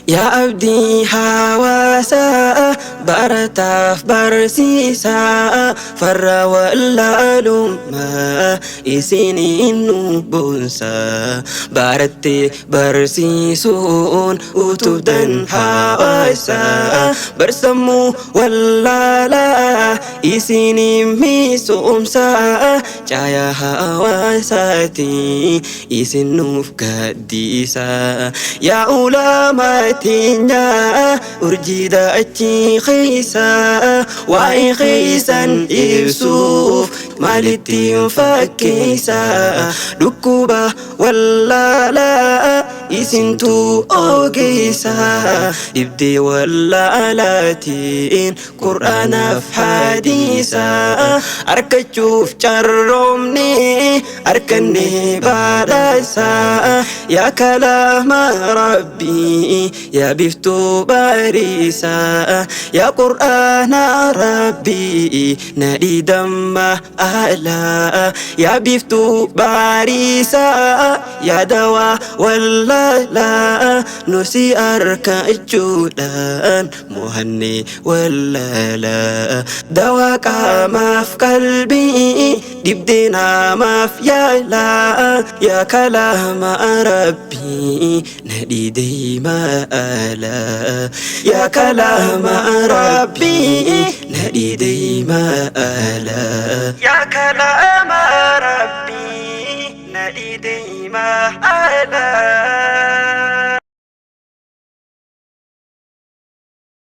Yaa abdii hawaasaa, barataaf barsiisaa, farra wallaalummaa isiniin nu boonsaa. Barattee barsiisuun utubdan hawaasaa, barsammuu wallaalaa isiniin misoomsaa. Caayaa hawaasaati isin nuuf gaddiisaa. Yaa ulamaa teenyaa, urjii dachii keessaa, waa'ee keessan ibsuuf maalitti hin fakkeessaa? Dhukkuba wallaalaa isintu ogeessaa, dhibdee wallaalaatiin qur'aanaaf hadiisaa argachuuf carroomne, arganne badhaasaa. Yaa kalaama Rabbii, yaa biftuu bariisaa, yaa qur'aana Rabbii, nadhii damma alaa, yaa biftuu bariisaa, yaa dawaa wallaalaa, nu si argachuudhaan mohanne wallaalaa. Dawaa qaamaaf qalbii, dhibdee namaaf yaalaa, yaa kalaama Rabbii, nadhii deemaa alaa. Yaa kalaama Rabbii, nadhii deemaa alaa. Yaa kalaama Rabbii, nadhii deemaa alaa.